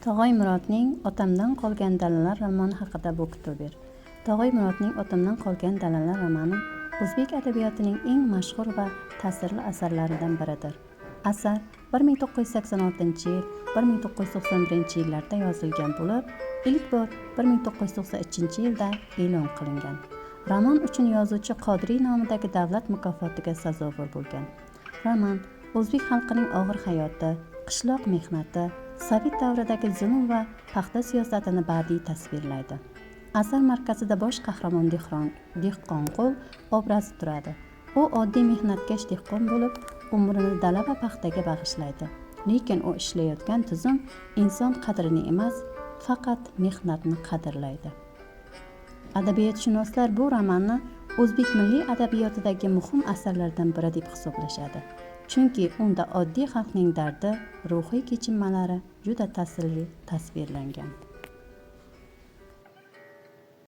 Tog'oy Murodning "Otamdan qolgan dalalar" romani haqida bo'ktober. Tog'oy Murodning "Otamdan qolgan dalalar" romani o'zbek adabiyotining eng mashhur va ta'sirli asarlaridan biridir. Asar 1986-yil, 1991-yillarda yozilgan bo'lib, ilk bor 1992-yilda e'lon qilingan. Roman uchun yozuvchi Qodiriy nomidagi davlat mukofotiga sazovor bo'lgan. Roman o'zbek xalqining og'ir hayoti, qishloq mehnati, sovet davridagi zulm va paxta siyosatini badiiy tasvirlaydi. Asar markazida bosh qahramon Dehqonqul obrazi turadi. U oddiy mehnatkash dehqon bo'lib, umrini dala va paxtaga bag'ishlaydi. Lekin u ishlayotgan tuzum inson qadrini emas, faqat mehnatni qadrlaydi. Adabiyotshunoslar bu romanni o'zbek milliy adabiyotidagi muhim asarlardan biri deb hisoblashadi. Chunki unda oddiy xalqning dardi, ruhiy kechinmalari juda ta'sirli tasvirlangan.